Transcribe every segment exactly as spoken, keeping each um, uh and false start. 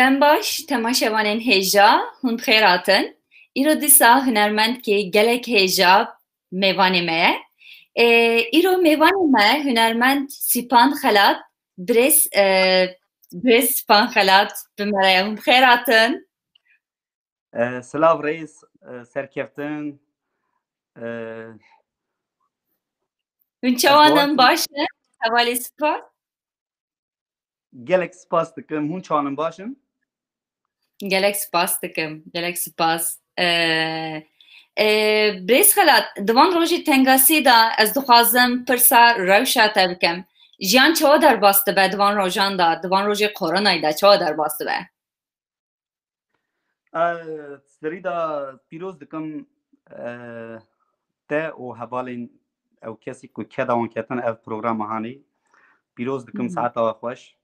Dem baş, temaşevanên hêja, hûn bi xêr hatin. Îro dîsa hunermendkê gelek hêja mêvanê me ye. Ê, îro mêvanê me hunermend Sîpan Xelat, birêz, e, birêz Sîpan Xelat bi me re ye. Hûn bi xêr hatin. E, silav rêz, e, serkeftin. E, Hûn çawan in, baş in? Hevalê Sîpan? Gelek spas dikim. Hûn çawan in, baş in? Gelek spas dikim. Gelek spas. Ee, e, Birêz Xelat, di van rojê tengasî de ez dixwazim pirsa rewşa te bikim. Jiyan çawa derbas dibe di van rojan de, di van rojê koronayê de çawa derbas dibe? Ez serî de pîroz dikim, e, te û hevalên ew kesî ku keda wan ketin ev programa hanê. Pîroz dikim, Hı hı. Saeta we xweş.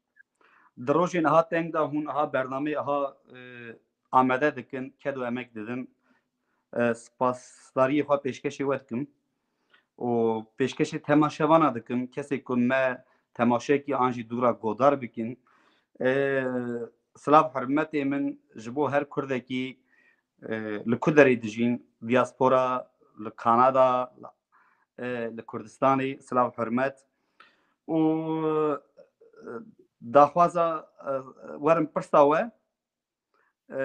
Di rojên aha teng de hûn aha bernameyê aha, e, amade dikin, ked û emek didin. E, spasdariyê xwe pêşkêşê we dikim. û pêşkêşê temaşevana dikim, kesê ku me temaşekî an jî dûra godar bikin. E, silav hurmetê min ji bo her Kurdekî, e, li ku derê dijîn, diaspora, li Kanada, e, li Kurdistanê, silav hurmet. Û, e, daxwaza, e, werim pirsa we, e,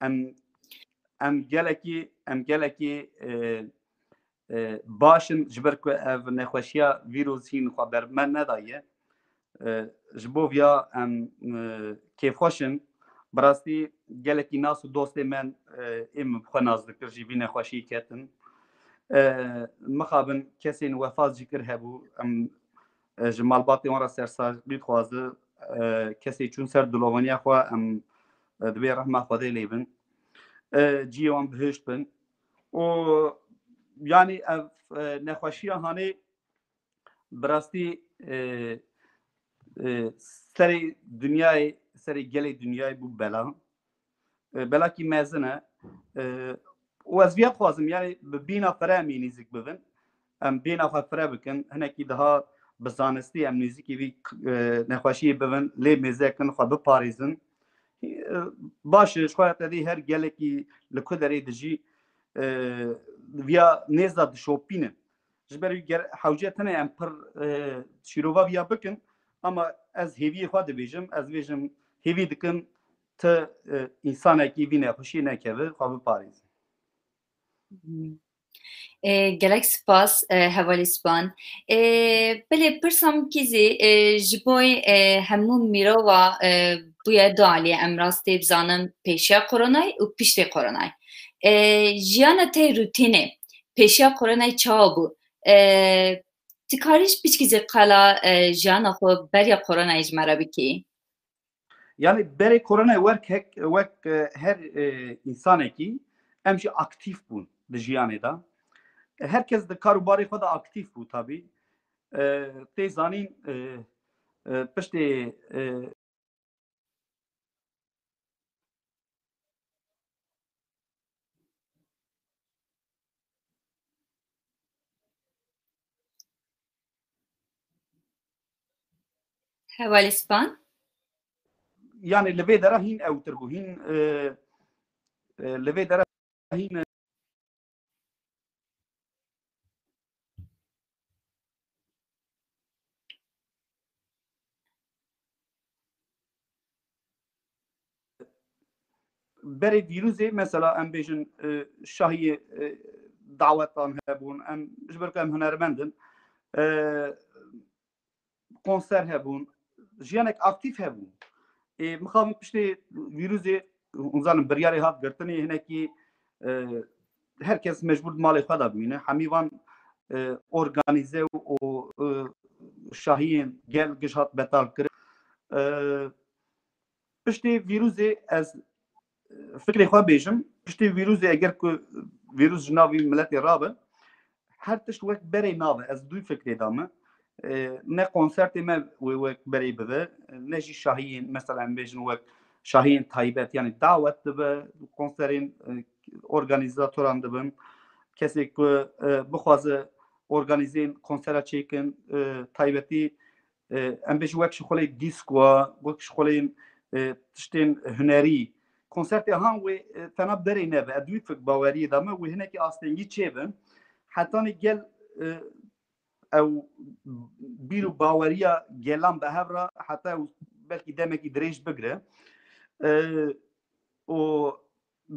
em, em gelekî, em gelekî, e, e, baş in, ji ber ku ev nexweşiya vîrusî xwe ber me nedaye. E, ji bo viya em, e, kêfxweş in. Bi rastî gelekî nas û dostê me, e, ê min bi xwe nas dikir, jî vî nexweşiyê ketin. E, mixabin kesên wefat jî kir hebû. Em, e, ji malbatê wan re sersaxî dixwazi. E, kesê çûn ser dilovaniya xwe, em, e, divê rehma Xwedê lê bin. E, ciyê wan bihişt bin. Û, yanî ev, e, nexweşiya hanê bi rastî, e, e, serê dinyayê, serê gelê dinyayê bû bela. E, belakî mezin e. E, û ez viya dixwazim, yanî bi bîna fire em ê nêzîk bibin. Em bîna xwe fire bikin. Hinekî daha bi zanistî em nêzîkî vî, e, nexweşiyê bibin, lê mêzekin, xwe biparêzin. E, baş e, ji xwe ya te dî her gelekî li ku derê dijî, e, viya nêz de dişopînin. Ji ber wî ger hewce tune em pir, e, şîrova viya bikin, ama ez hêviyê xwe dibêjim, ez dibêjim hêvî dikim ti, e, însanekî vî nexweşiyê nekeve, xwe biparêzin. Hmm. E, gelek spas, e, hevalê Sîpan. E, belê pirsa min kî zî, e, ji bo, e, hemû mirova, e, bûye du alî, em rastî bizanin pêşiya koronayê û piştê koronayê. E, jiyana te rûtînê pêşiya koronayê çawa bû? E, tu karî ji piçkî zî qala, e, jiyana xwe beriya koronayê ji me re bikî? Yanî berê koronayê wek hek, wek, e, her, e, însanekî em jî aktîf bûn di jiyanê de. E, her kes di kar û barê xwe de aktîf bû tabî. E, tê zanîn, e, e, piştê, e, Hevalê Sîpan? Yanî li vê dera hîn ewtir bû, hîn, e, e, li vê dera hîn, e, berê vîrusê, mesela, em bêjin, e, şahiyê, e, dawetan hebûn, em ji ber ku em hunermend in, e, konser hebûn, jiyanek aktîf hebû. Ê, mixabin piştê vîrusê, hûn zanin, biryarê hat girtinê, hinekî, e, her kes mecbûr di malê xwe de bimîne. Hemî van, e, organîze û, e, şahiyên gel giş hat betal kirin. E, piştê vîrusê ez, e, fikrê xwe bêjim, piştê vîrusê eger ku vîrus ji nav vî miletê rabe, her tişt wek berê nabe. Ez dû fikrê dame. E, ne konsertê me wê wek berê bibe, ne jî şahiyên, mesela em bêjin wek şahiyên taybet, yanî dawet dibe, konserên, e, organîzatoran dibin. Kesê ku, e, bixwaze organîzên konsera çêkin, e, taybetî, e, em bêjin wek şixulê dîskoa, wek şixulên, e, tiştên hunerî, konsertê han wê, e, tena berê nebe, ez dû fik baweriyê de me, wê hinekî astengî çêbin. Hetanî gel, e, ew bîr û baweriya gelan bi hev re heta ew belkî demekî dirêj bigire. E, û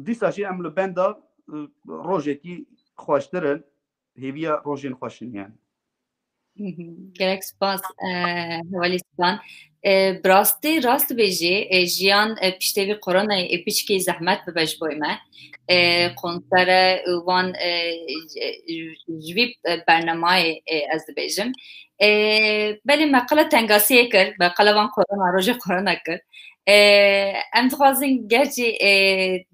dîsa jî em li benda, e, rojekî xweştir in, hêviya rojên xweş in yani. Hı hı. Gelek spas, e, hevalê Sipan. E, bi rastî, rast dibêjî, e, jiyan, e, piştê vî koronayê, e, piçkî zehmet bibe ji bo me. E, konsere, e, wan, e, ji, ji vî, e, bernamayê, e, ez dibêjim. E, belê me qala tengasiyê kir, me qala van korona, rojê korona kir. E, em dixwazin gerçî, e,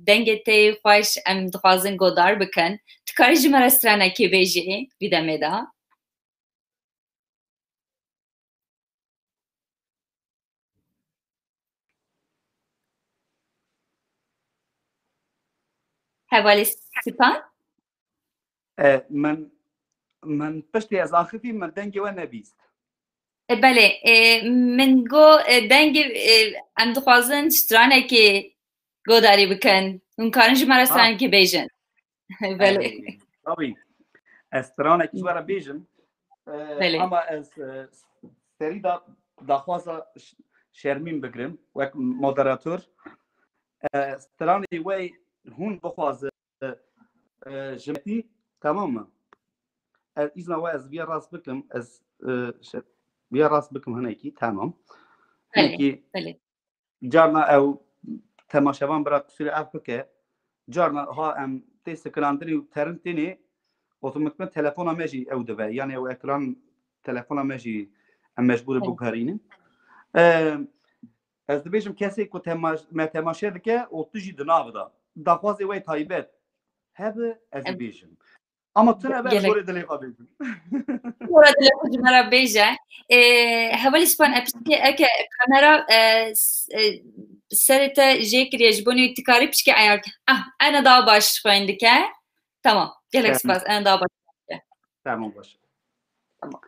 dengê te yê xweş, em dixwazin godar bikin. Tu karî ji me re stranekê bêjî vî demê de? Hevalê Sipan? E, min, min piştî ez axifî, min dengê we nebîst. E, belê, e, min got, e, dengê, e, em dixwazin stranekê godarî bikin. Hûn karin ji me re stranekê bêjin. Belê. Tabî. Ez stranekî ji we re bêjim. E, ama ez, e, serî da daxwaza ş-, Şermîn bigirim wek moderator. E, stranê we hûn bixwazin, e, ji me tî, tamam mı? Ez îzna we ez viya rast bikim, ez, e, şey, viya rast bikim hinekî, tamam. Hinekî carna ew temaşevan bira qisûrê ev bike. Carna ha em tê sekinandinê û terin tênê, otomatikman telefona me jî ew dibe. Yani ew ekran telefona me jî em mecbûr biguherînin. E, ez dibêjim kesê ku tema-, me temaşe dike û tu jî di nav de. Daxwazê we taybet hebe ez ê bêjim. Ama tu nebe ez gorê dilê xwe bêjim. Gorê dilê xwe ji me re bêje. E, hevalê Sipan, e, piçkê eke kamera, e, s-, e, serê te jê kiriye ji bo nî tu karî piçkê eyar ke. Ah, ene daha baş xwendike. Tamam. Gelek spas. Ene daha baş xwendike. Tamam, baş. Tamam.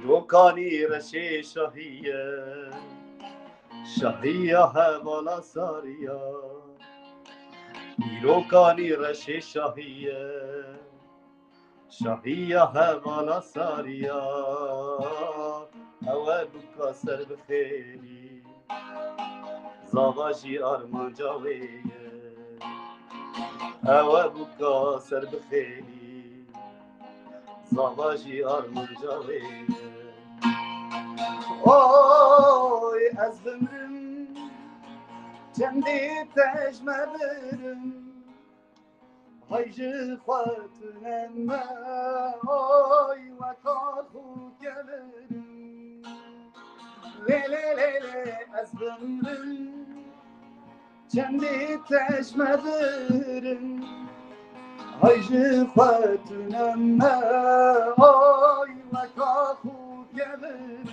Îrokanî reşê şahî ye, şahiya hevala sariya. Îrokanî reşê şahî ye, şahiya hevala sariya. Ew e bûka ser bi xêrî, zava jî armanca wê ye. Ew e bûka ser bi xêrî, zava jî armanca wê ye. Oy ez bimrim, çendê te ji me birim. Hay ji xwe tune me, oy weka xwe kevirim. Lê lê lê lê ez bimrim, çendê te ji me birim. Hay ji xwe tune me, oy weka xwe kevirim.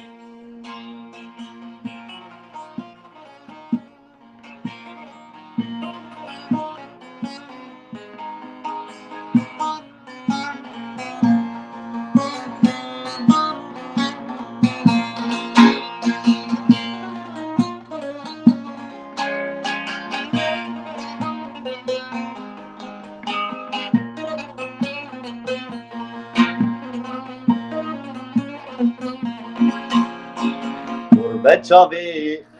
Gurbet çavê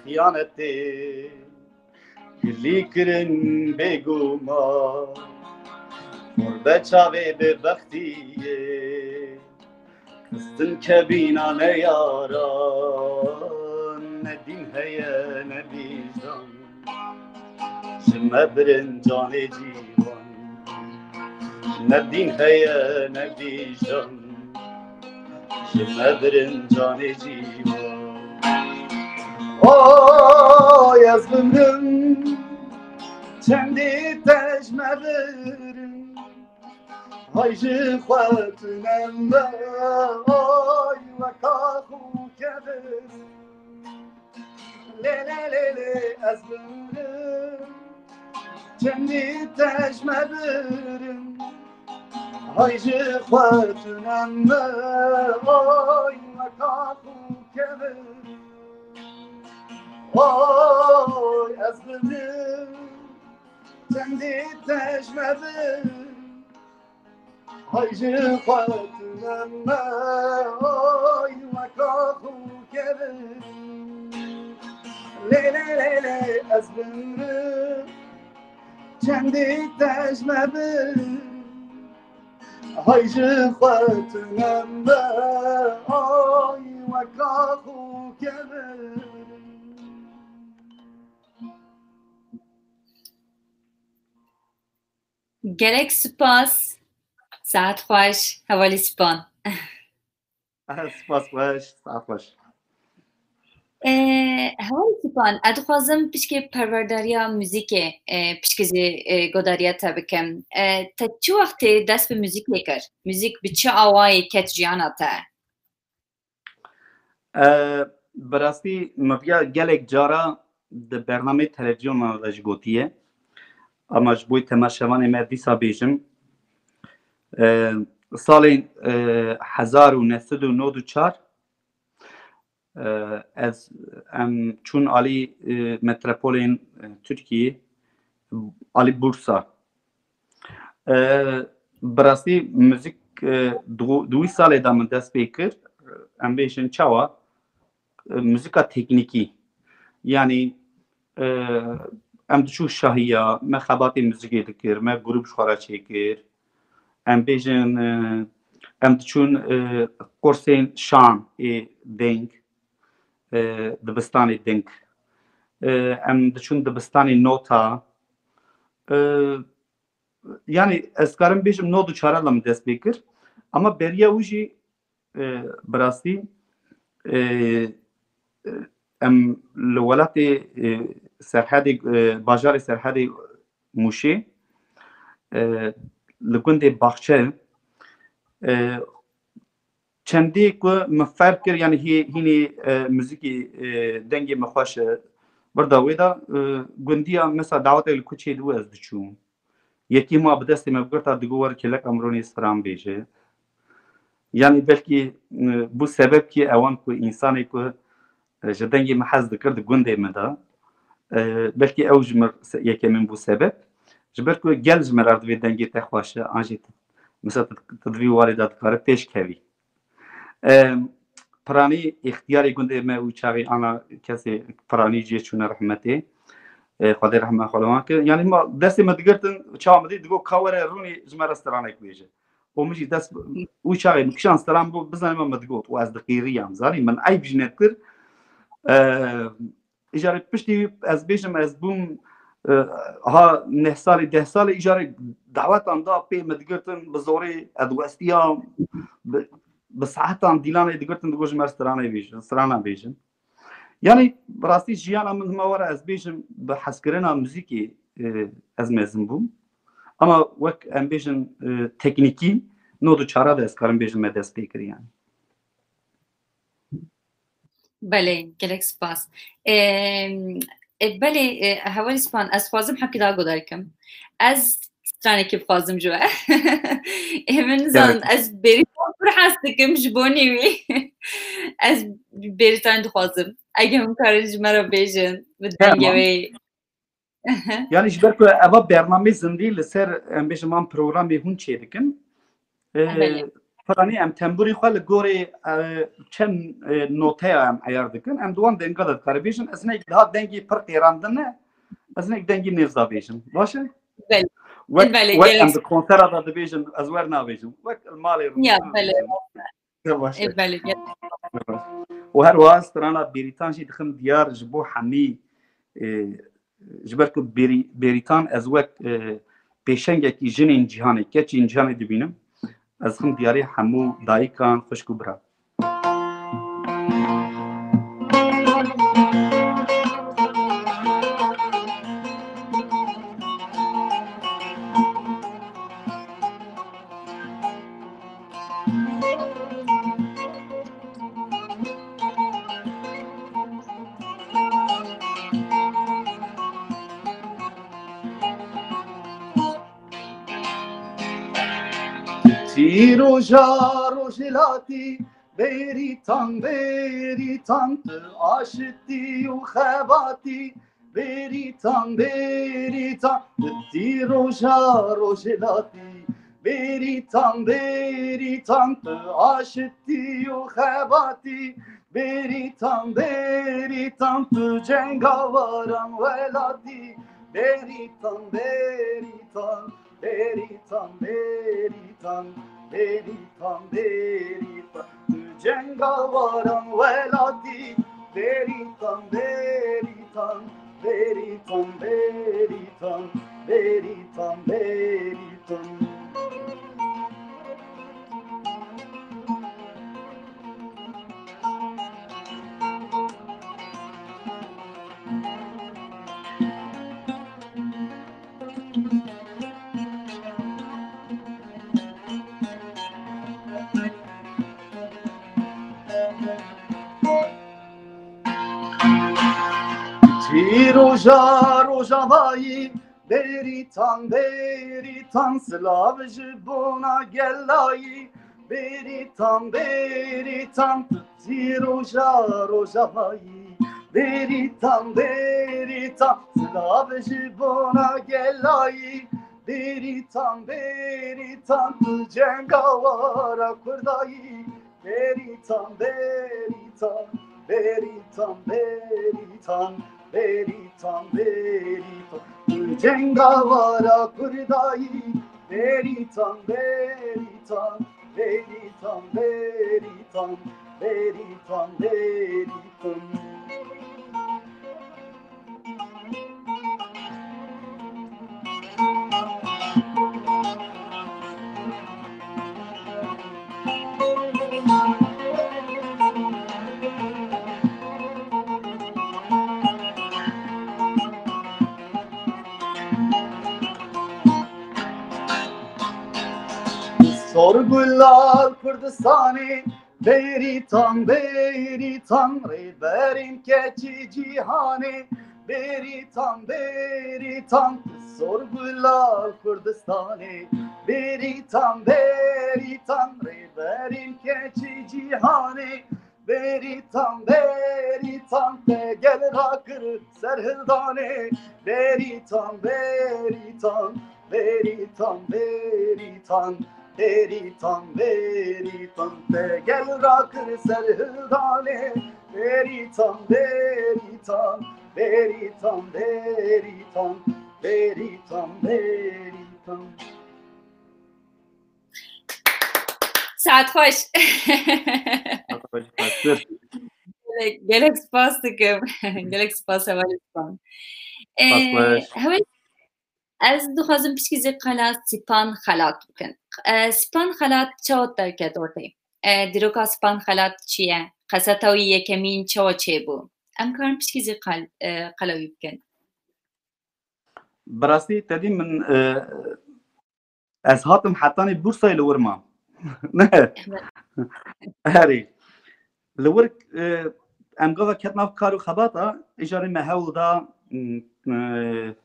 xiyanetê, gilî kirin bêguman. Gurbet çavê bêbextiyê, xistin kevîna neyaran, ne dîn heye ne vîjdan. Ji me birin canê cîwan. Ne dîn heye ne vîjan, ji me birin canê cîvan. Ay ez bimrim, çendî te ji me birin. Hay ji xwe tune me, ay weka xwe kevin. Lê lê lê lê ez bimrim, çendî te ji me birin. Hay ji xwe tune me, ay weka xwe kevin. Ay ez bimrim, çendî te ji me birin. Hay ji xwe tune me, ay weka xwe kevin. Lê lê lê lê ez bimrim, çendî te ji me birin. Hay ji xwe tune me, ay weka xwe kevin. Gelek spas. Saet xweş. Hevalî Span. Spas xweş, saet xweş. Ee, Hevalî Span, ez dixwazim pişkê perwerdariya muzîkê, e, pişkê jî, e, godariya te bikim. E, te çi wextê dest bi muzîkê kir? Muzîk bi çi awayî ket jiyana te? E, bi rastî min viya gelek cara di bernameyê televîzyona de jî gotiye. Ama ji bo temaşevanê me dîsa bêjim. E, salên, e, hezar û neh sed û nod û çar, e, ez, em çûn alî, e, metropolên, e, Tirkiyê, alî Bursa. E, bi rastî muzîk, e, di, di wî salê de min dest pê kir. Em bêjin çawa? E, muzîka teknîkî. Yanî, e, em diçû şahiya, me xebatê muzîkê dikir, me grûp ji xwe re çêkir. Em bêjin, e, em diçûn, e, kursên şan ê deng, e, dibistanê deng. E, em diçûn dibistanê nota. E, yanî ez karim bêjim nod û çar de min dest pê kir. Ama beriya wî jî, e, bi rastî, e, e, em li welatê, e, Serhedê, e, bajarê Serhedê Mûşê, e, li gundê Baxçe, e, çendê ku min ferq kir, yanî hî-, hînî, e, muzîkî, e, dengê min xweş e. Birda wê de, e, gundiya mesela dawetek li kuçê dibû ez diçûm. Yekî ma bi destê me bigirta digo wer kêleka min ronî stran bêje. Yanî belkî, e, bû sebeb kî ewan ku însanê ku, e, ji dengê min hez dikir di gundê min de. E, belkî ew ji min se-, yekemîn bû sebeb. Ji ber ku gel ji min re divê dengê te xweş e, an jî tu, mesela tu, tu di vî warê de dikare pêş kevî. Em, Piranî îxtiyarê gundê me û çaxê ana kesê Piranî cihê çûne rehmetê. E, Xwedê rehme xwe li wan kir. Yanî ma destê me digirtin, çawa min dî digo ka were rûnî ji me re stranek bêje. Û min jî dest û çaxê min kişan stran bû, bizanî me, min digot û ez diqîriyam. Zanî min eyb jî nedikir. E, Îcarê piştî ez bêjim, ez bûm, e, ha neh salî, deh salî, îcarê dawetan da pê me digirtin, bi zorê ez westiyam, bi, bi saetan dîlanê digirtin, digo ji me re stranê bêjin, strana bêjin. Yanî bi rastî jiyana min hima were ez bêjim, bi hezkirina muzîkê, e, ez mezin bûm. Ama wek em bêjin, e, teknîkî, nod û çar de ez karim bêjim me dest pê kir yanî. Belê, gelek spas. Em, e, belê, e, Hevalî Span, ez xwazim hepkî da godar kim. Ez stranekî bixwazim ji we. Ê, min nizanin, Gerek. Ez Bêrîtan pir hez dikim ji bo nî wî. Ez Bêrîtan dixwazim. Eger hûn karin ji me re bêjin, bi Tamam. dengê wê. Yanî ji ber ku eva bernamê zindî li ser, em bêjin, van programê hûn çêdikin. E, Belê. Piranî em tembûrê xwe li gorê, e, çend, e, noteya em eyar dikin. Em di wan denga de dikare bêjin. Ez hinek daha dengê pir qêrandin ne. Ez hinek dengê nêz de bêjim. Baş e? Belê. Wek, Belê, wek gerek. Em di konsera de dibêjin, ez wer nabêjim. Wek li malê rû. Ya, belê. Baş e. E, belê, gerek. Û her wiha strana Bêrîtan jî dixim diyar ji bo hemî, e, ji ber ku Bêrî-, Bêrîtan ez wek, e, pêşengekî jinên cîhanê, keçên cîhanê dibînim. Ez dixim diyarê hemû dayikan, xwişk û bira. Tî roja rojhilatî, bêrîtan, bêrîtan, tu aşitî û xebatî, bêrîtan, bêrîtan, tu tî roja rojhilatî, bêrîtan, bêrîtan, tu aşitî û xebatî, bêrîtan, bêrîtan, tu cengawaran welatî, bêrîtan, bêrîtan, bêrîtan, bêrîtan, bêrîtan, bêrîtan, tu cengawaran welatî, bêrîtan, bêrîtan, bêrîtan, bêrîtan, bêrîtan, bêrîtan. Tî roja rojavayî, bêrîtan, bêrîtan, silav ji bona gelayî, bêrîtan, bêrîtan, tu tî roja rojavayî, bêrîtan, bêrîtan, silav ji bona gelayî, bêrîtan, bêrîtan, tu cengawara kurdayî, bêrîtan, bêrîtan, bêrîtan, bêrîtan, bêrîtan, bêrîtan, tu cengawara kurdayî, bêrîtan, bêrîtan, bêrîtan, bêrîtan, bêrîtan, bêrîtan. Sorgulal Kurdistanê, bêrîtan, bêrîtan, rêberên keçî cîhanê, bêrîtan, bêrîtan, sorgulal Kurdistanê, bêrîtan, bêrîtan, rêberên keçî cîhanê, bêrîtan, bêrîtan, te gel rakir serhildanê, bêrîtan, bêrîtan, bêrîtan, bêrîtan, bêrîtan, bêrîtan, te gel rakir serhildanê, bêrîtan, bêrîtan, bêrîtan, bêrîtan, bêrîtan, bêrîtan. Saet xweş. Gelek, gelek spas dikim. Gelek spas hevalê Span. Ee, Spas xweş. Hevalê, ez dixwazim pişkî zî qala Span Xelat bikin. Ee, Span Xelat çawa derket ortê? Ee, dîroka Span Xelat çi ye? Qeseta wî yekemîn çawa çêbû? Em karin pişkî zî qal-, e, qala wî bikin. Bi rastî te dî min, e, ez hatim hetanî Bursayê li wir mam. Ne? Evet. Herî. Li wir, e, em gava ket nav kar û xebata, îcarê me hewl da, m, e,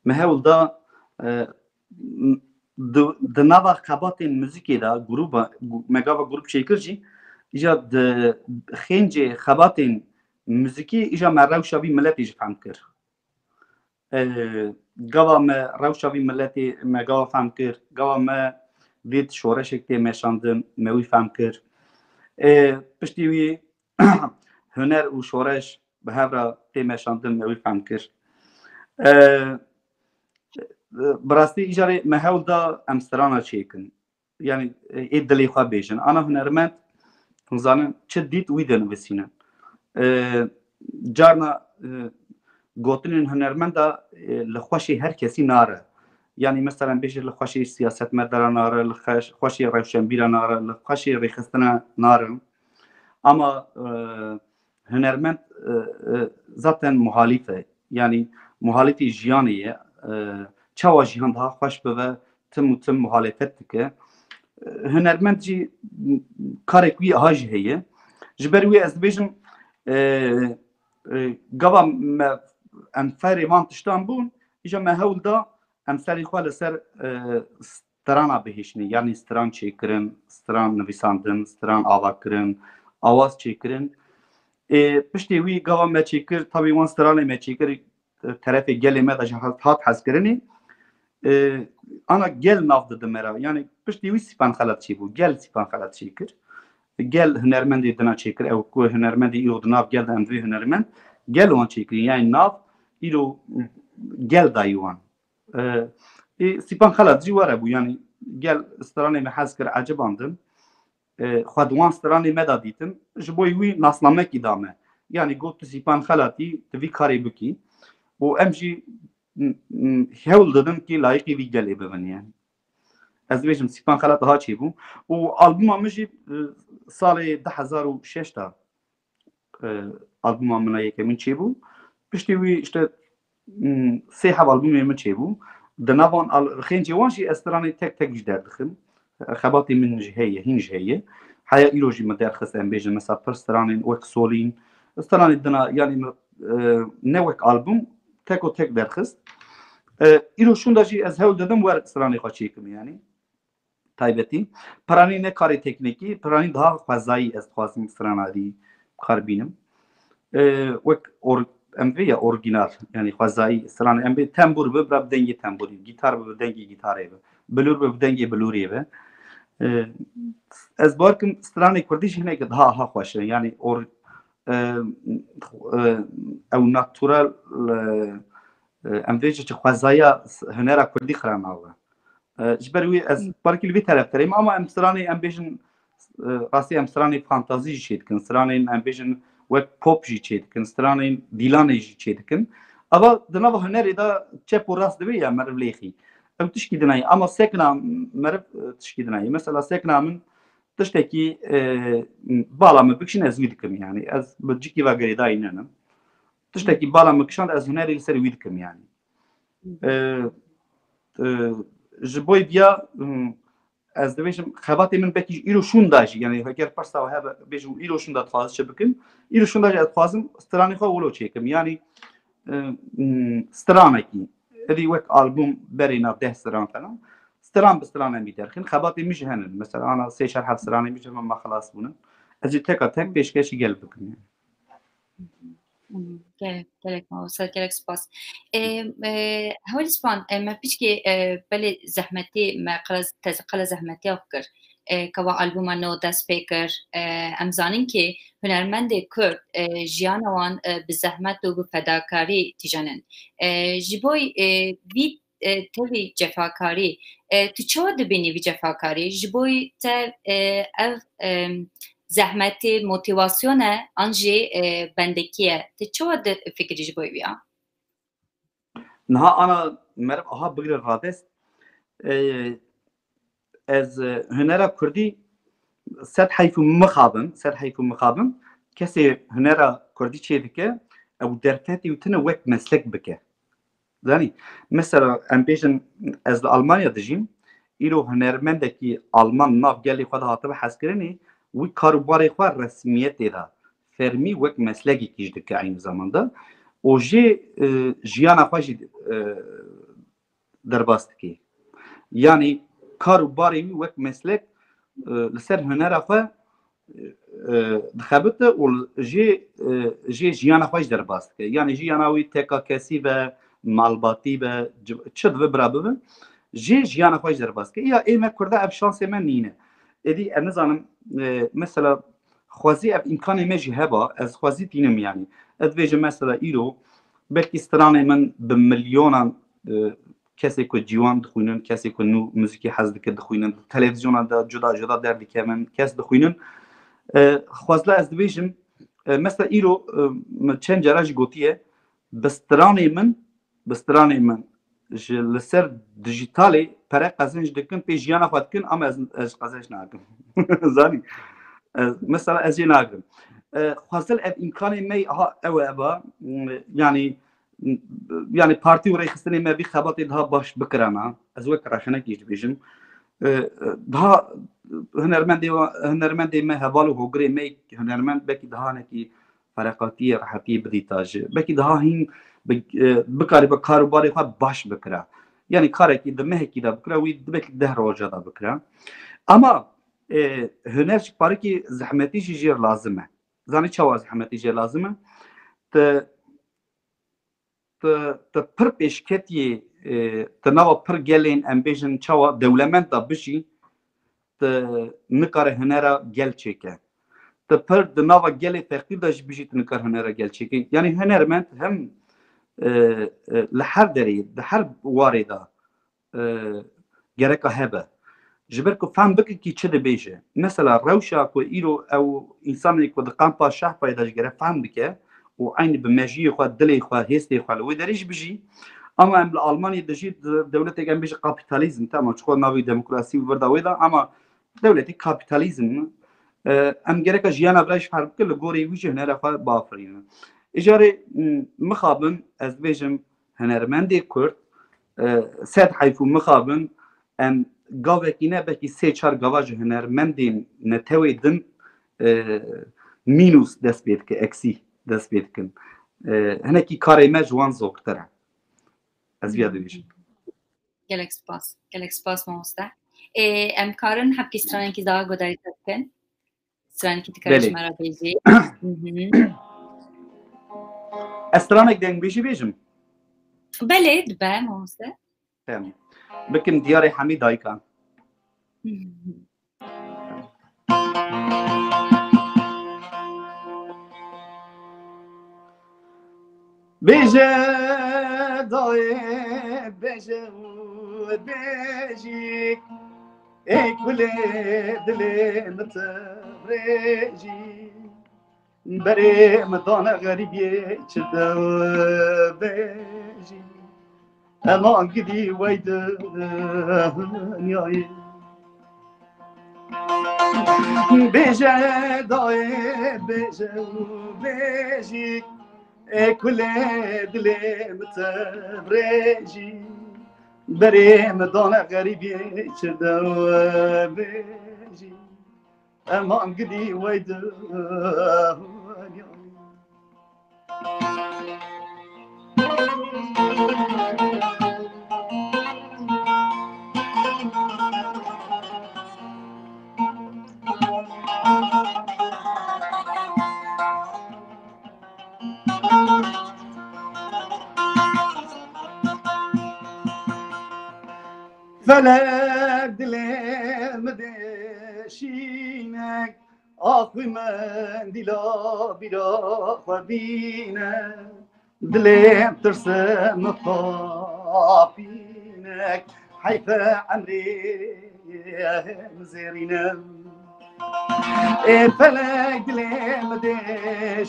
me hewl da, e, m, di, di nava xebatên muzîkê de, grûba, gu-, me gava grûp çêkir jî, îca di xêncê xebatên muzîkî, îca me rewşa vî miletê jî fehm kir. E, gava me rewşa vî miletê me gava fehm kir, gava me dît şoreşek tê meşandin, me wî fehm kir. E, piştî wî huner û şoreş bi hev re tê meşandin, me wî fehm kir. E, bi rastî îcarê me hewl da em strana çêkin. Yani, e, ê dilê xwe bêjin. Ana hunermend, hûn zanin, çi dît wî dinivîsînin. E, carna, e, gotinên hunermenda, e, li xweşê her kesî nare. Yanî mesela bêjî li xweşî siyasetmedara nare, li xweş-, xweşî rewşenbîra nare, li xweşî rêxistina nare. Ama, e, hunermend, e, e, zaten muhalîf e. Yanî muhalîfî jiyanê ye. E, çawa jiyan daha xweş bibe, tim û tim muhalefet dike. E, hunermend jî karek wî aha jî heye. Ji ber wî ez dibêjim, e, e, gava me em ferê van tiştan bûn, îja me hewl da em serê xwe li ser, e, strana bihişnî, yanî stran çêkirin, stran nivîsandin, stran avakirin, awaz çêkirin. Ê, piştî wî gava me çêkir, tabî wan stranê me çêkir, e, terefê gelê me de jî hat, hat hezkirinê. E, ana gel nav dide me re. Yanî piştî wî Sîpan Xelat çêbû. Gel Sîpan Xelat çêkir. Gel hunermendê dina çêkir. Ew ku hunermendê îro di nav gel de em divê hunermend. Gel wan çêkirin. Yanî nav îro gel dayî wan. E, ê, Sîpan Xelat jî were bû. Yanî gel stranê me hez kir, ecibandin. E, xwe di wan stranê me de dîtin. Ji bo wî nasnamekî da me. Yanî got, tu Sîpan Xelat î, tu vî karê bikî. Û em jî, m, m, hewl didin kî layiqî vî gelê bibin yanî. Ez dibêjim Sîpan Xelat ha çêbû. Û albuma min jî, e, salê du hezar û şeş de, e, albuma min a yekemîn çêbû. Piştî wî işte, m, sê heb albumê min çêbû. Di nav wan al-, xêncê wan jî ez stranê tek tek jî derdixim. Xebatê min jî heye, hîn jî heye. Heya îro jî min derxist, em bêjin, mesela pir stranên wek solîn, stranê dina, yanî min, e, ne wek album, tek û tek derxist. E, îro şûnda jî ez hewl didim wer stranê xwe çêkim yanî. Taybetî. Piranî ne karê teknîkî, piranî daha xwezayî ez dixwazim stranarî kar bînim. E, wek or-, em vê ya orgînal, yanî xwezayî stran, em bê tembûr bi, bira bi dengê tembûrî, gîtar bi, bi dengê gîtarê bi, bilûr bi, bi dengê bilûrê bi. E, ez bawer kim stranê kurdî jî hineke daha, ha xweş e. Yanî or-, e, e, ew natural, e, e, em vê jî çi xwezaya s-, hunera kurdî xira nav e. E, ji ber wî ez Hı. parkî li vî teref terêm, ama em stranê em bêjin, e, rastî em stranê fantazî jî çêdikin, stranên em bêjin wek pop jî çêdikin, stranên Dîlanê jî çêdikin. Eva di nava hunerê de çep û rast divê ya meriv lêxî. Ew tişkî dinayî, ama sekna meriv, e, tişkî dinayî. Mesela sekna min tiştekî, e, bala min bikişin ez wî dikim yanî. Ez bi cikî ve girêdayî nenim. Tiştekî bala min kişand ez hunerê li ser wî dikim yanî. E, e, ji bo viya, hmm, ez dibêjim, xebatê min belkî îro şûnda jî, yanî heger pirsa we hebe, bêjim, îro şûnda dixwazim çi bikim? Îro şûnda jî ez dixwazim stranê xwe wilo çêkim. Yanî, e, hmm, stranekî, êdî wek album berê nav deh stran falan. Stran bi stran em bî derxin. Xebatê min jî henin. Mesela, ana sê çar heft stranê min jî hemen me xelas bûnin. Ez jî teka tek pêşkêşî gel bikim yanî. Hmm, gelek, gelek mamoste, gelek spas. E, e, Hewlî Span, e, me piçkê, e, belê zehmetî, me qala, te qala zehmetiya xwe kir. E, kava albuma nû dest pê kir. E, em zanin kê hunermendê Kurd, e, jiyana wan, e, bi zehmet û bi fedakarî tîjenin. E, ji bo, e, vî e, tevî cefakarî. E, tu çawa dibînî vî cefakarî? Ji bo te, e, ev, e, zehmetê motivasyone an jî, e, bendekî ye? Tu çawa difikirî ji bo vî ya? Niha ana meriv aha bigire radest. E, ez, e, hunera kurdî sed heyf û mixabin, sed heyf û mixabin, kesê hunera kurdî çêdike, ew derfetî û tine wek meslek bike. Zanî, mesela em bêjin ez li Almanya dijîm, îro hunermendekî Alman nav gelê xwe de hatibe hezkirinê, wî kar û barê xwe resmiyetê de fermî wek meslekekî jî dike eynî zamanda. Û jê, e, jiyana xwe jî, e, derbas dike. Yanî kar û barê wî wek meslek, e, li ser hunera xwe, e, dixebite û jê, e, jê jiyana xwe jî derbas dike. Yanî jiyana wî teka kesî be, malbatî be, ci-, çi dibe bira bibe, jê jiyana xwe jî derbas dike. Ya ê me kurda ev şansê me nîne. Êdî ez nizanim, e, mesela xwezî ev îmkanê me jî heba, ez xwezî tînim yanî. Ez dibêjim mesela îro belkî stranê min bi milyonan, e, kesê ku ciwan dixwînin, kesê ku nû muzîkê hez dike dixwînin, televîzyona de cuda cuda derdikevin, kes dixwînin. E, xwezla ez dibêjim, e, mesela îro, e, min çend cara jî gotiye, bi stranê min, bi stranê min ji li ser dijitalê pere qezenc dikin, pê jiyana xwe dikin, ama ez, ez qezenc nakim. Zanî? Ez, mesela ez jê nagirim. E, xwezil ev îmkanê me ha ew e ba, m, yanî, m, yanî partî û rêxistinê me vî xebatê daha baş bikirana. Ez wek rexnekî dibêjim. E, e, daha hunermendê wa-, hunermendê me, heval û hogirê me hunermend belkî daha hinekî fereqatiyê, rehetiyê bidîta ji. Belkî daha hîn bi-, e, bikaribe kar û barê xwe baş bikira. Yanî karekî di mehekî de bikira, wî di belkî deh roja de bikira. Ama, e, huner ji parekî zehmetî jî jêr lazim e. Zanî çawa zehmetî jêr lazim e? Ti, ti, ti pir pêşketiyê, e, ti nava pir gelên, em bêjin çawa dewlemend de bijî, tu nikare hunera gel çêke. Tu pir di nava gelê feqîr de jî bijî, tu nikare hunera gel çêke. Yanî hunermend hem, e, e, li her derê, di her warê de, e, gereka hebe. Ji ber ku fehm bike kî çi dibêje. Mesela rewşa ku îro ew însanê ku di kampa Şehpayê de jî gere fehm bike û eynî bi mejiyê xwe, dilê xwe, hêstê xwe li wê derê jî bijî. Ama em li Almanyê dijî, di dewletek em bêjin kapîtalîzm, tamam, çiqo navê demokrasî û vir da wê de, ama dewletê kapîtalîzm, e, em gereka jiyana vira jî ferq bike, li gorî wî jî hunera xwe biafirînin. Îcarê, m, mixabin, ez dibêjim, hunermendê Kurd, e, sed heyf û mixabin, em gavekî ne, belkî sê çar gava ji hunermendên netewê din, e, mînûs dest pê dike, eksî dest pê dikin. E, hinekî karê me ji wan zortir e. Ez viya dibêjim. Gelek spas. Gelek spas mamoste. Ê, em karin hebkî stranekî daha guhdarî te bikin. Stranekî dikare Belê. Ji me re bêjî. Mhm. Ez stranek dengbêjî bêjim? Belê, dibe mamoste. Tamam. Bikin diyarê hemî dayikan. Mhm. Bêje dayê, bêje û bêjî, ê kulê dilê min te rêjî. Berê min dane xerîbiyê çi dew bêjî. Ema gidî wey dinyayê. Bêje dayê, bêje û bêjî, ê kulê dilê min te rêjî. Berê min dane xerîbiyê çi dew bêjî. Ema gidî wey dinyayê. Felek dilê min dê şînek, axwî mendîla bîra xwe bîne. Dilê tirse min xapînek, heyfe emrê min zêrîne. Ê felek dilê min dê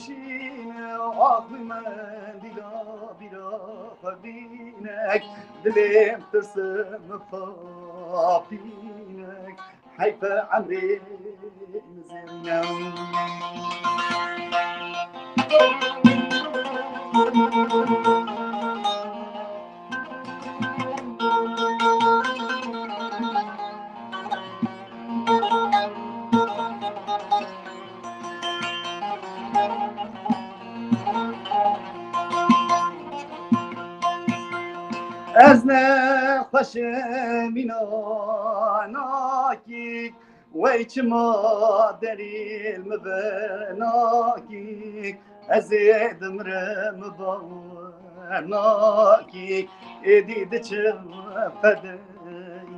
şîne, axwî mendîla bîra xwe bînek. Dilê tirse min xapînek, heyfe emrê min zêrîne. Ez nexweşim mînanakî, wey çima derî li min venakî, ez ê dimrim bawer nakî, êdî diçim qedey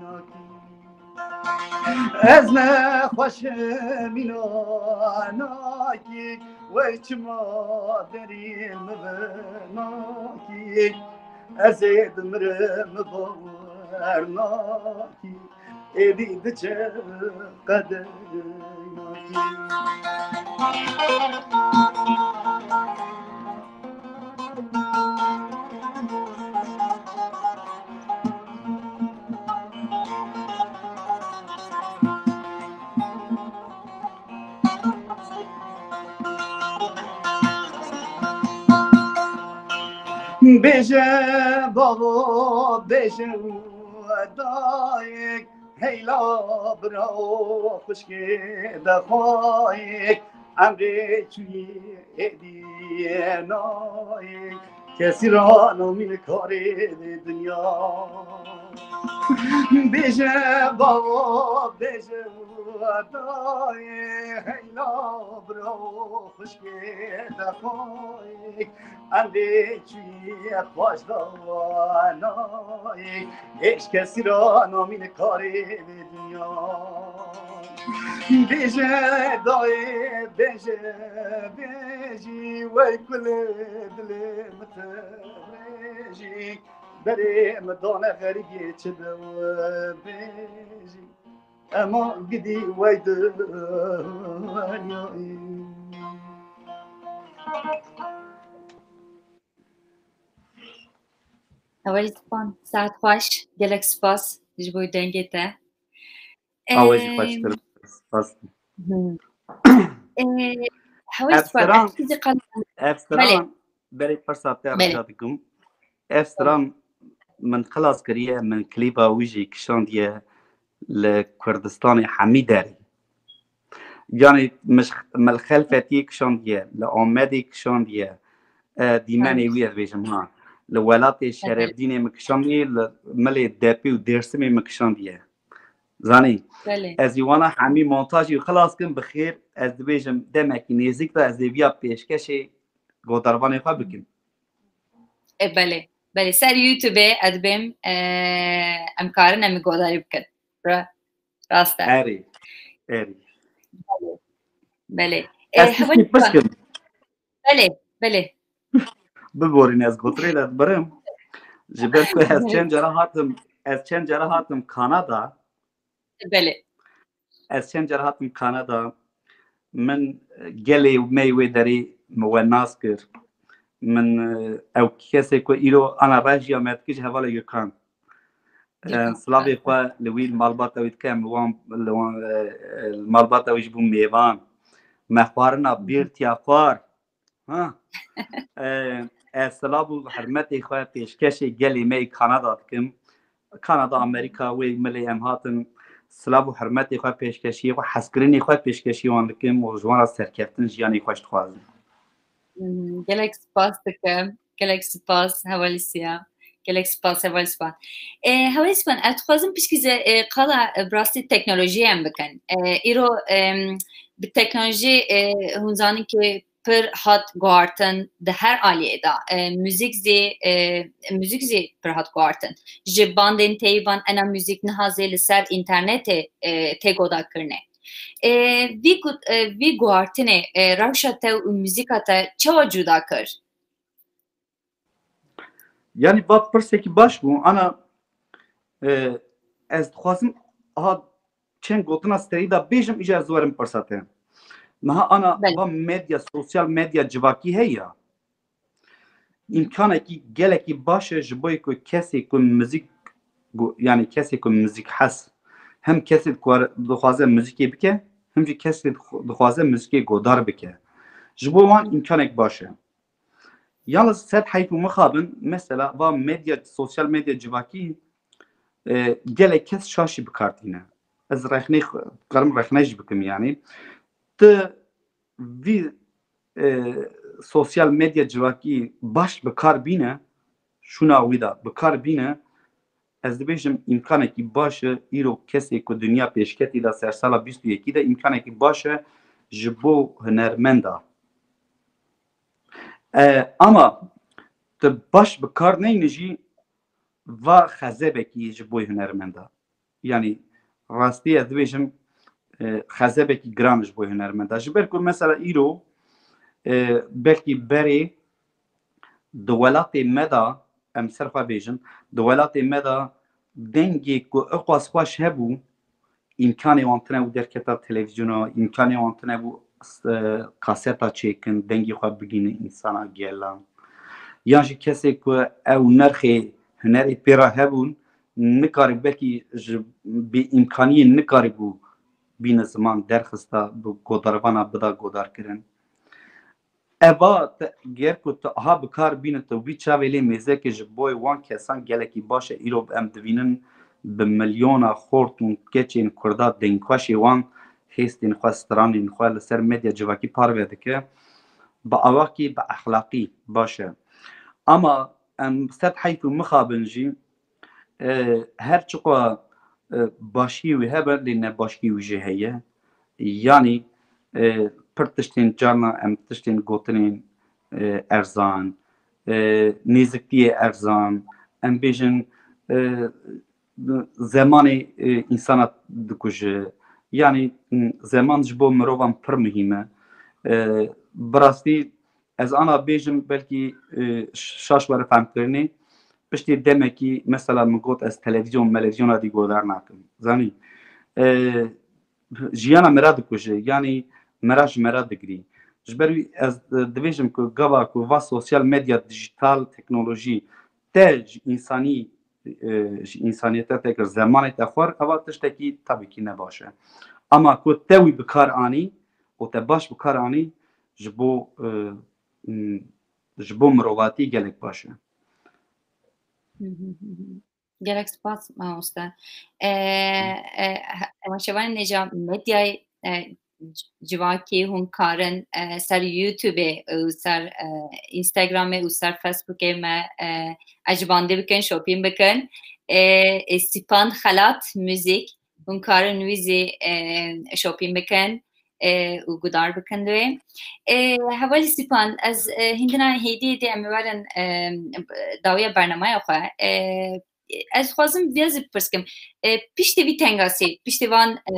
nakî. Ez nexweşim mînanakî, wey çima derî li min venakî, ez ê dimrim bawer nakî, êdî diçe qedey nakî. Bêje bavo, bêje dayik, heyla bira û xwişkê dexwayik, emrê çûyî êdî nayik, kesî ra namîn karê vê dinya. Bêje bavo, bêje dayik, heyla bira û xwişkê dexwayik, emrê çûyî xweş da nayê, hêj kesî ra namîn karê vê dinya. Bêje dayê, bêje, bêjî, wey kulê dilê min te bêjî, berê min dane xerîbiyê çi de bêjî. Ema gidî wey dinyayê. Hewelî Span, saet xweş, gelek spas ji bo dengê te. Awe jî xweştir. Spas. Hewelî Span, ev stran, ev stran, berê pirsa te rica dikim. Ev stran min xilas kiriye, min klîba wî jî kişandiye li Kurdistanê hemî derê. Yanî min li Xelfetiyê kişandiye, li Amedê kişandiye, e, dîmenê wî ez bêjim ha. Li welatê Şerevdînê min kişandiye, li milê Depê û Dêrsimê min kişandiye. Zanî, ez ê wana hemî montajî xilas kim bi xêr, ez dibêjim demekî nêzîk de ez ê viya pêşkêşê godarvanê xwe bikim. E, belê, belê. Ser YouTube ez dibêm, e, em karin em godarî bikin. Ra-, rast e. Erê, erê. Belê. E, ez tiştî pirs kim. Belê, belê. Biborîne ez gotirê de birim. Ji ber ku ez çend cara hatim, ez çend cara hatim Kanada. Belê. Ez çend cara hatim Kanada. Min, e, gelê me wê derê min we nas kir. Min, e, ew kesê ku îro ana rejiya me dikir ji hevalê Gökhan. E, silavê xwe li wî, li malbata wî dikim, li wan, li wan, e, e, li malbata wî ji bo mêvan. Me xwarina bîr tiya xwar. Ha. E, ez silav û hurmetê xwe pêşkêşê gelê me yê Kanada dikim. Kanada, Amerîka, wê milê em hatin. Silav û hurmetê xwe pêşkêşî, xwe hezkirinê xwe pêşkêşî wan dikim û ji wan re serkeftin, jiyanê xweş dixwazim. Hmm, gelek spas dikim. Gelek spas, Hevalî Siya. Gelek spas, Hevalî Span. E, Hevalî Span, ez dixwazim pişkî ze, e, qala, e, bi rastî teknolojiyê em bikin. E, îro, em, bi teknolojî, e, hûn zanin ki pir hat guhartin di her aliyê de. E, muzîk zî, e, muzîk zî pir hat guhartin. Ji bandên teyî van ena muzîk niha zî li ser înternetê, e, tê godakirine. E, vî gu-, e, vî guhartinê, e, rewşa te û muzîka te çawa cuda kir? Yanî va pirsekî baş bû. Ana, e, ez dixwazim aha çend gotina serî de bêjim, îcar ez werim pirsa te. Niha ana va medya, sosyal medya civakî heye ya. Îmkanekî gelekî baş e ji bo ku kesê ku muzîk, gu-, yanî kesê ku muzîk hes, hem kesê ku dixwaze muzîkê bike, hem jî kesê dixw-, dixwaze muzîkê godar bike. Ji bo wan îmkanek baş e. Yalnız sed heyf û mixabin, mesela, va medya, sosyal medya civakî, e, gelek kes şaşî bi kar tîne. Ez rexnê xwe, karim rexne jî bikim, yanî. Tu vî, e, sosyal medya civakî baş bi kar bîne, şûna wî de bi kar bîne, ez dibêjim îmkanekî baş e, îro kesê ku dinya pêşketî de sersala bîst û yekî de îmkanekî baş e ji bo hunermenda. E, ama tu baş bi kar neyne jî va xezebekî ji bo hunermenda. Yanî rastî ez dibêjim, e, xezebekî giran ji bo hunermenda. Ji ber ku mesela îro, e, belkî berê di welatê me de, em ser xwe bêjin, di welatê me de dengê ku iqas xweş hebû, îmkanê wan tine bû derketa televîzyona, îmkanê wan tine bû, e, kaseta çêkin, dengê xwe bigînin însana gelan. Yan jî kesê ku ew nirxê hunerê pê re hebûn, nikarî belkî ji bêîmkaniyê nikarîbû bîne ziman derxista, bi godarvana bida godarkirin. Eva te, ger ku tu aha bi kar bîne, tu vî çavê lê mêzeke ji bo wan kesan gelekî baş e. Îro em divînin bi milyona xort û keçên Kurda dengxweşê wan hêstên xwe, stranên xwe li ser medya civakî parve dike. Bi awakî, bi exlaqî baş e. Ama em sed heyf û mixabin jî, e, her çiqo, e, başî wî hebe, lê nebaşî wî jî heye. Yanî, e, pir tiştên carna em tiştên gotinên, e, erzan, e, nêziktiyê erzan, em bêjin, e, zemanê, e, însana dikuje. Yanî, m, zeman ji bo mirovan pir muhîm e. E, bi rastî ez ana bêjim, belkî, e, şaş were fehmkirinê, piştî demekî, mesela min got, ez televîzyon, melevîzyona dî guhdar nakim. Zanî, e, jiyana me re dikuje, yanî me re ji me re digirî. Ji ber wî ez, e, dibêjim ku gava ku va sosyal medya, dijital teknolojî te ji însanî, e, ji însaniyete te kir, zemanê te xwar, eva tiştekî tabî kî ne baş e. Ama ku te wî bi kar anî û te baş bi kar anî, ji bo, e, m, ji bo mirovatî gelek baş e. Gelek spas mamoste. E, e, he-, temaşevanên hêja medyayê, e, c-, civakî hûn karin, e, ser YouTubeê û ser, e, Instagramê û ser Facebookê me, e, ecibandî bikin, şopîn bikin. E, e, Sîpan Xelat Müzik, hûn karin wî zî, e, şopîn bikin, e, û guhdar bikin wê. E, hevalî Sîpan, ez, e, hîndina hêdî hêdî em ê werin, e, dawiya bernameya xwe. E, ez dixwazim vê zî bipirskim. E, piştî vî tengasî, piştî van, e,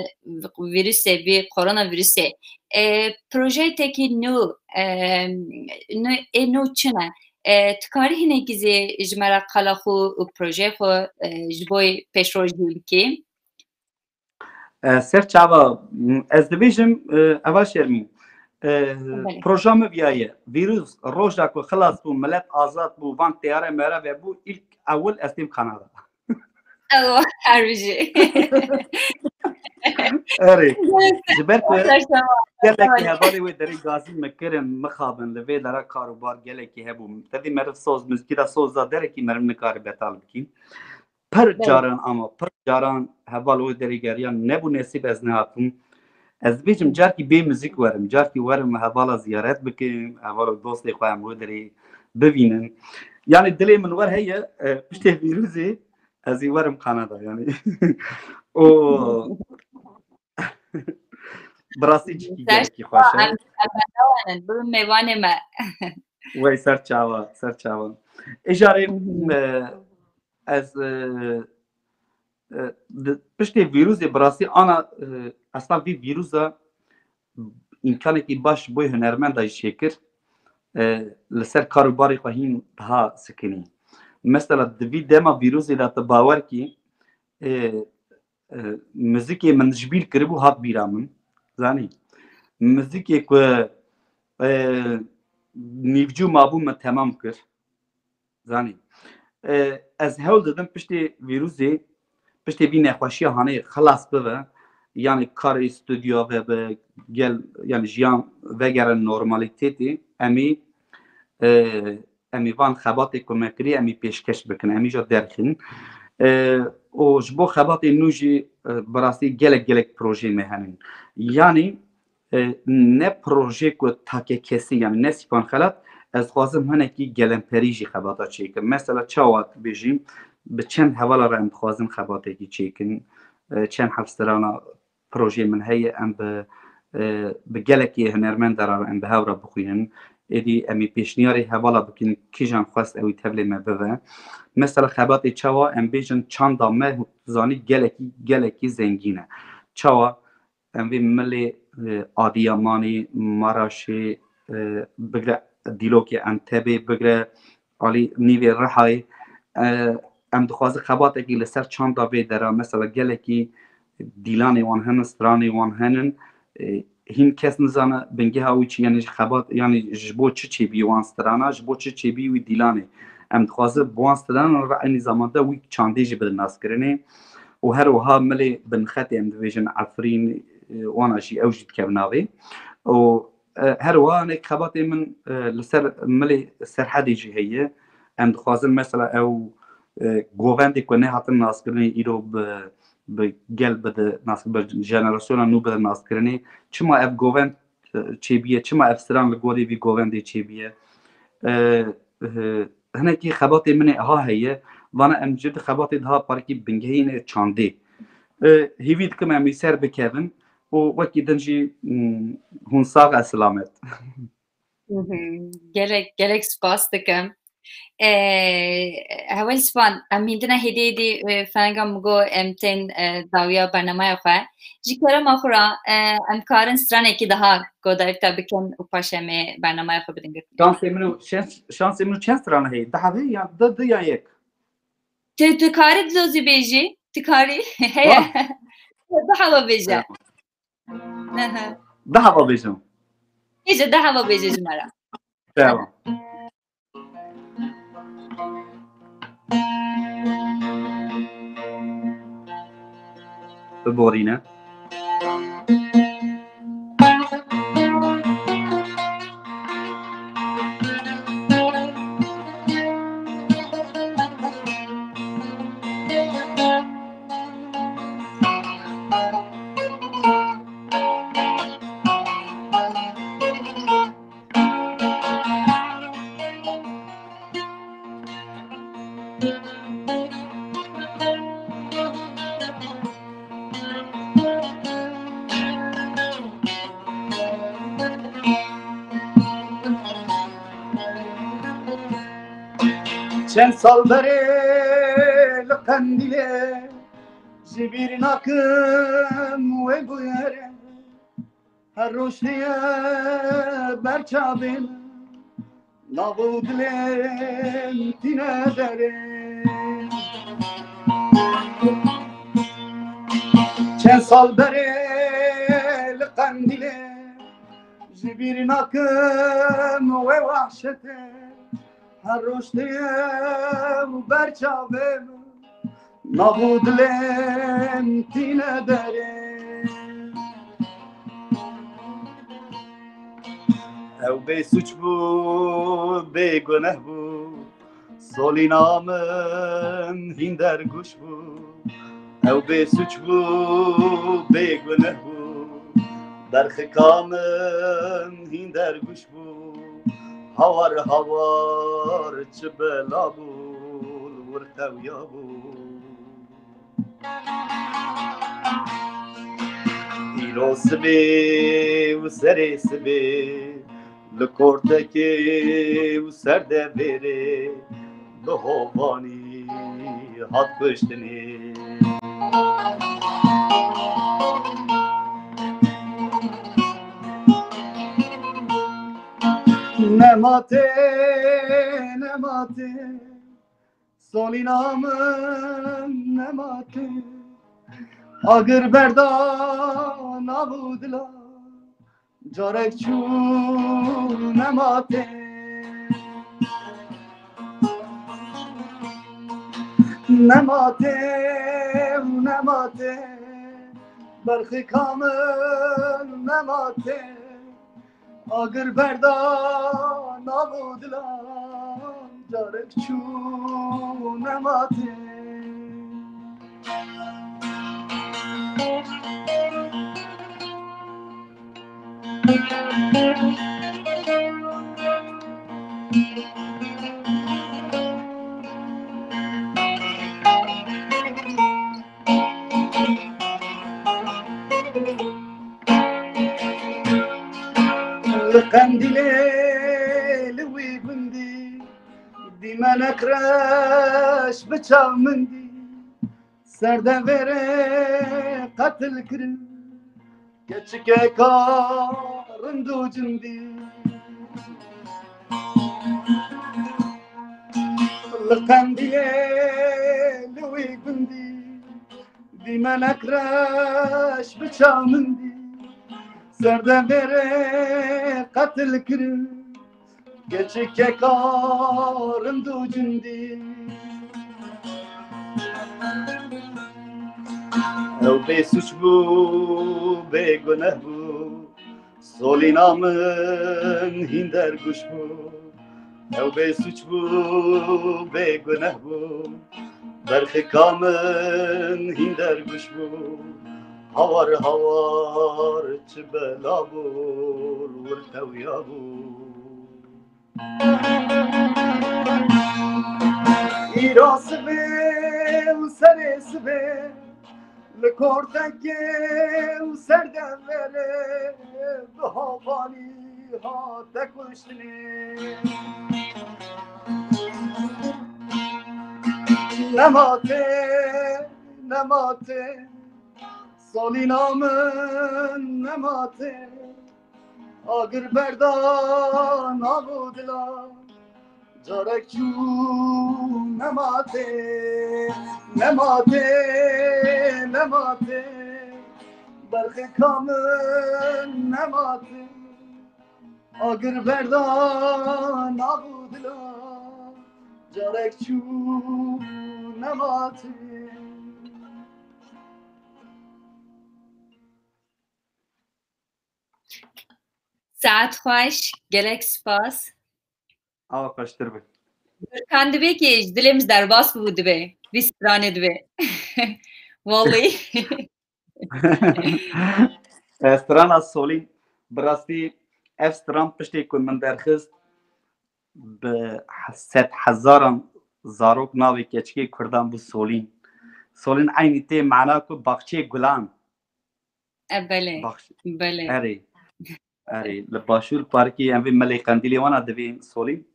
vîrusê, vî koronavîrusê, e, projeyê te kî nû, e, nû, ê nû çi ne? E, tu karî hinekî zî ji me re qala xwe û projeyê xwe, e, ji bo pêşrojiyê bikî? E, ser çava, m, ez dibêjim, e, eva Şermîn. E, Belê. Proja min viya ye. Vîrus roja ku xilas bû, milet azad bû, van teyare mere vebû, ilk ewil ez têm Kanada. Ew, her bijî. Erê. Ji ber ku Her zaman. Gelekî hevalê wê derê gazî min kirin, mixabin, li vê dera kar û bar gelekî hebû. Tevî meriv soz, mizgî de soz da derekî meriv nikare betal bikî. Pir Belê. Caran ama, pir caran heval wê derê geriyan, nebû nesîb ez nehatim. Ez dibêjim carkî bê mizîk werim, carkî werim hevala ziyaret bikim, heval û dostê xwe em wê derê bivînin. Yanî dilê min wer heye, e, piştê vîrusê ez ê werim Kanada yanî. O bi rastî çikî Ser gelekî xweş e. Em, em benda wan in, bibin mêvanê me. Wey ser çava, ser çava. Îjarê, Hı hı. e, ez, e, e, di, piştê vîrusê bi rastî ana, e, esna vî vîrusa îmkanekî baş boy hunermenda jî çêkir, e, li ser kar û barê xwe hîn daha sikinî. Mesela di vî dema vîrusê de tu bawer kî, e, e, muzikê min ji bîr kiribû hat bîra min. Zanî? Muzikê ku, e, nîvcû mabû min temam kir. Zanî? E, ez hewl didim piştê vîrusê, piştê vî nexweşiya hanê xilas bibe, yanî karê stûdyo vebe, gel, yanî jiyan vegere normalîtetê, em ê, e, em ê van xebatê ku me kirî, em ê pêşkeş bikin, em ê jî derxîn. E, û ji bo xebatê nû jî, e, bi rastî gelek, gelek projeyê me henin. Yanî, e, ne proje ku take kesî, yanî ne Sîpan Xelat, ez dixwazim hinekî gelemperî jî xebata çêkim. Mesela çawa bêjîm, bi çend hevala re em dixwazin xebatekî çêkin, e, çend hevstirana projeyê min heye, em bi, e, bi gelekî hunermenda re em bi hev re bixwînin. Êdî em ê pêşniyarê hevala bikin, kîjan xwest ew ê tevlê me bibe. Mesela xebatê çawa em bêjin çanda me, tu zanî gelekî, gelekî zengîn e. Çawa? Em vê milê, e, Adiyamanê, Maraşê, e, bigre Dîlokê Entebê, bigre alî nîvê Rihayê, e, em dixwazin xebatekî li ser çanda vê dera, mesela gelekî dîlanê wan henin, stranê wan henin, e, hîn kes nizane bingeha wî çi, yanî ji xebat, yanî ji bo çi çêbî wan strana, ji bo çi çêbî wî dîlanê. Em dixwazin bi wan stranan re eynî zamanda wî çandê jî bidin naskirinê. Û her wiha milê binxetê em dibêjin Efrîn, e, wana jî ew jî dikevin navê. Û E, her wiha hinek xebatê min, e, li ser milê Serhedê jî heye. Em dixwazin mesela ew, e, govendê ku nehatin naskirinê îro bi, bi gel bide nas-, bi jenerasyona nû bide naskirinê. Çima ev govend, e, çêbiye? Çima ev stran li gorî vî govendê çêbiye? E, e, Hinekî xebatê min ê ha heye. Vana em jî di xebatê daha parkî bingehî ne çandê. E, hêvî dikim em wî ser bikevin û wekî din jî, mm, hûn sax e selamet. Mhm. Gelek, gelek spas dikim. E, Heval Span, em hîndine hêdî hêdî, e, fenga min got em tên, e, dawiya bernameya xwe. Ji kerema xwe re, e, em karin stranekî daha godarî te bikin û paşê em ê bernameya xwe bidin girtin. Şansê min û, şans-, şansê min û çend strana heye? Deh heye ya du, du ya yek? Tu, tu karî dilozî bêjî? Tu karî? Heye. Wah. Du heba bêje. Tamam. Hı hı. Du heba bêjim. Bêje, du heba bêje ji me re. Tamam. Biborîne. Çend sal berê li Qendîlê ji bîr nakim wê bûyerê. Her roj heye ber çavê min, nav û dilê min tîne derê. Çend sal berê li Qendîlê ji bîr nakim wê wehşetê. Her roj teye û ber çavê min, nav û dilê min tîne derê. Ew bê suç bû, bê guneh bû, solîna min hîn dergûş bû. Ew bê suç bû, bê guneh bû, berxika min hîn dergûş bû. Hawar hawar çi bela bû, li wir qewiya bû. Îro sibê û serê sibê, li kortekê û ser devêrê, bi hovanî hat kuştinê. Nematê, nematê, solîna min nematê. Agir berda nav û dila, carek çû nematê. Nematê û nematê, berxika min nematê. Agir berda nav û dilan, carek çû nematê. Li Qendîlê li wî gundî, dîmenek reş bi çav min dî, ser devêrê qetil kirin, keçikeka rind û cindî. Li Qendîlê li wî gundî, dîmenek reş bi çav min dî, ser devêrê qetil kirin, keçikeka rind û cindî. Ew bê suç bû, bê guneh bû, Solîna min hîn derguş bû, ew bê suç bû, bê guneh bû. Berxika min hîn derguş bû, hawar hawar çi bela bû, wir tewiya bû. Îro sibê û serê sibê, li kortekê û ser deverê, bi havanî hate kuştinê. Nematê, nematê, solîna min nematê. Agir berda nav û dila, carek çû nematê, nematê, nematê. Berxika min nematê, agir berda nav û dila, carek çû nematê. Saet xweş, gelek spas. Awa xweştir be. Gurkan dibe ki ji dilê min derbas bû dibe. Vî stranê dibe. Wallahî. E, strana Solîn, bi rastî ev stran piştê ku min derxist, bi sed hezaran zarok navê keçikê Kurdan bû Solîn. Solîn eynî tê mana ku baxçeyê gulan. E, belê. Bax-, belê. Erê. Erê. Li başûr parkê em vê Melê Qendîlê wana divê Solîn.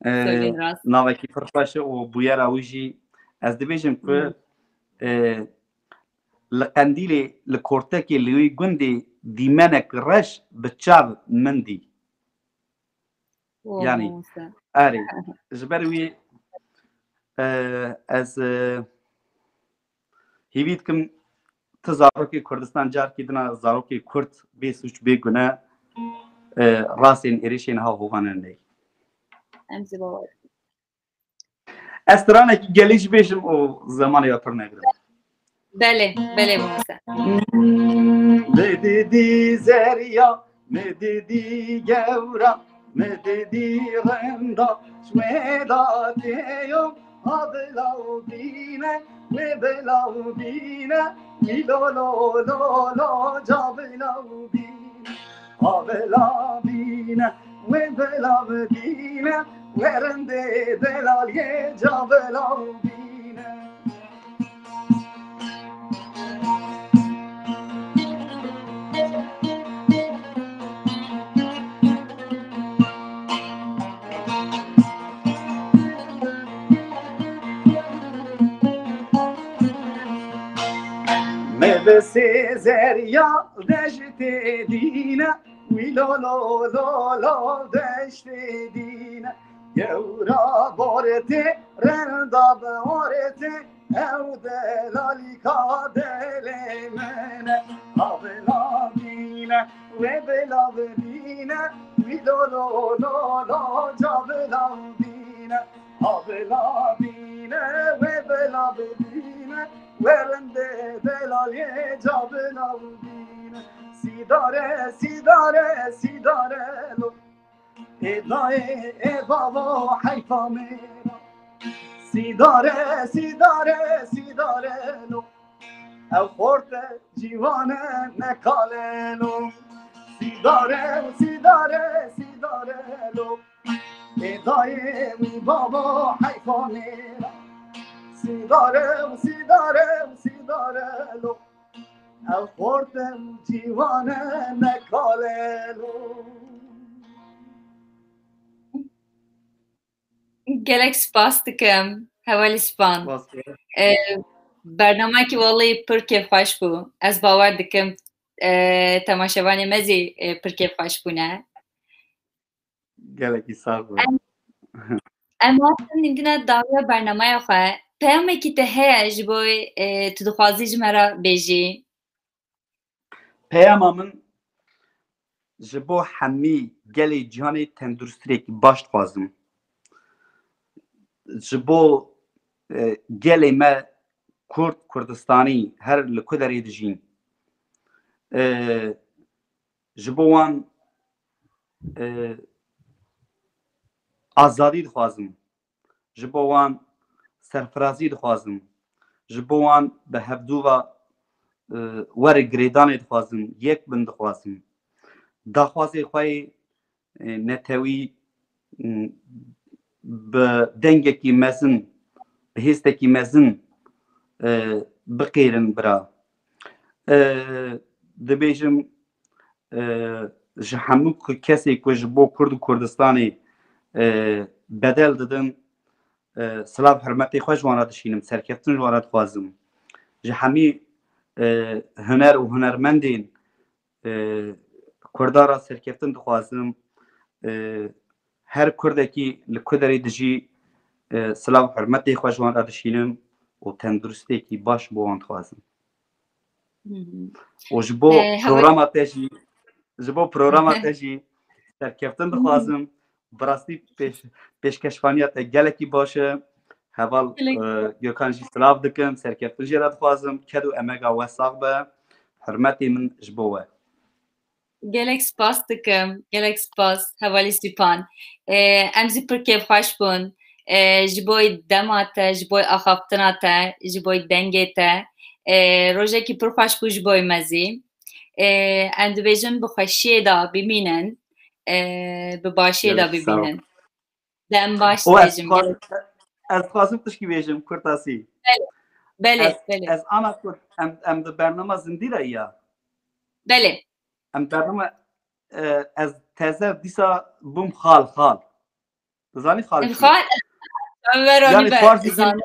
E, Solîn rast. Navekî pir xweş e û bûyera wî jî ez dibêjim ku, Hmm. e, li Qendîlê, li Kortekê, li wê gundê dîmenek reş bi çav min dî. Wow, Yanî, mamoste. Erê, ji ber wî, e, ez, e, hîvî dikim, ti zarokê Kurdistan carkî dina zarokê Kurd bê sûc, bê gune, e, rastên êrişên ha hovanin lê. Em zî bawer. Ez stranekî gelî jî bêjim û zemanê we pir negirim. Belê, belê, mamoste. Li didî zeriya, li didî gewra, li didî rinda, ji wê datê yo, ha bila û bîne, wê bila û bîne, wî lo lo lo lo, ca bila û bîne. Avela bîne, wê bila bibîne, wê rindê delaliyê ca bila bîne. Mebesê zerya dejtê dîne, wî lo lo lo lo deştê dîne. Gewra bortê, renda bi ortê, ew delalîka delê min e. Avela bîne, wê bila bibîne, wî lo lo lo lo ca bila bîne. Avela bîne, wê bila bibîne, wê rindê delaliyê ca bila bîne. Sîdare, sîdare, sîdare lo. Ê dayê, ê bavo, heyfa mêra. Sîdare, sîdare, sîdare lo. Ew xorte cîwane nekaleno. Sîdare, sîdare, sîdare lo. Ê dayê wî baba heyfa mêra. Sîdare, sîdare, sîdare lo. Ew xorte cîwane nekaleno. Gelek spas dikim. Hevalî Span. Spas dikim. E, bernameyekî welî pir kêfxweş bû. Ez bawer dikim, e, temaşevanê me zî, e, pir kêfxweş bûne. Gelekî sax be. Em, em hatin hindine dawiya bernameya xwe. Peyamekî te heye ji bo, e, tu dixwazî ji me re bêjî? Peyama min ji bo hemî gelê cîhanê tenduristiyekî baş dixwazim. Ji bo, e, gelê me Kurd, Kurdistanî, her li ku derê dijîn. E, Ji bo wan e, azadî dixwazim. Ji bo wan serfirazî dixwazim. Ji bo wan bi hevdû ve e, werê girêdanê dixwazim, yek bin dixwazim. Daxwazê xwe yê e, netewî m, bi dengekî mezin, bi hêstekî mezin e, biqêrin bira. E, dibêjim e, ji hemû ku kesê ku ji bo Kurd û Kurdistanê e, bedel didin, e, silav hurmetê xwe ji wan re dişînim, serkeftin ji wan re dixwazim. Ji hemî e, huner û hunermendên e, Kurdan re serkeftin dixwazim. E, her Kurdekî li ku derê dijî e, silav hurmetê xwe ji wan re dişînim û tenduristiyekî baş bo wan dixwazim. Hı hı. Û ji bo E, hewe- programa te jî, ji bo programa te jî serkeftin dixwazim. Bi rastî pêş, pêşkeşvaniya te gelekî baş e. Heval Gelek- e, Gökhan jî silav dikim, serkeftin jê re dixwazim. Ked û emega we sax be. Hurmetê min ji bo we. Gelek spas dikim, gelek spas, hevalî Sîpan. Ee, em zî pir kêfxweş bûn. Ee, ji bo dema te, ji bo axaftina te, ji bo dengê te. Ee, rojekî pir xweş bû ji bo me zî. Ee, em dibêjin bi xweşiyê de bimînin, ee, bi başiyê de Gelek sağ ol. Bimînin. Dem baş O ez dibêjim, dixwazim, gelek. Ez dixwazim tişkî bêjim, kurtasî. Belê, belê, Ez, belê. Ez ana ku em, em di bernama zindî re ya. Belê. Em bernama, e, ez teze dîsa bûm xal, xal. Dizanî xal çi ye? Xal, çavi veronî Yani be, xwarzîkî, dizan.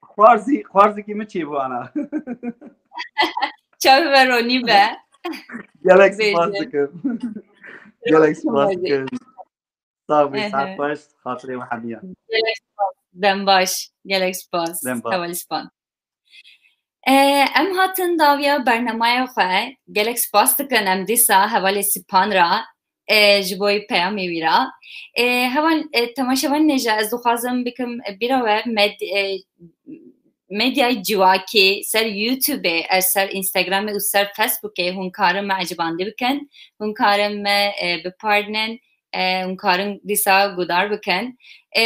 Xwarzî, xwarzîkî min çêbû ana. Çavi veronî be. Gelek spas dikim. Gelek spas dikim. Sağ bî, saet baş, xatirê we hemiya. Gelek spas. Dem baş. Gelek spas. Dem baş. Hevalî Span. E, em hatin dawiya bernamaya xwe. Gelek spas dikin em dîsa hevalê Sîpan ra, e, ji bo peyamê wî ra. E, heval, e, temaşevan nêja ez dixwazim bikim, e, bîra we med-, e, medyayê civakî ser YouTube, e, ser Instagramê û ser Facebookê hûn karin me ecibandî bikin, hûn karin me, e, biparînin, e, hûn karin dîsa guhdar bikin. E,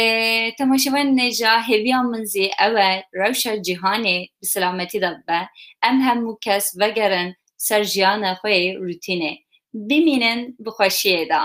temaşevan nêja hêviya min zî ew e, rewşa cîhanê bi selametî de bibe. Em hemû kes vegerin ser jiyana xwe yê rûtînê. Bimînin bi xweşiyê de.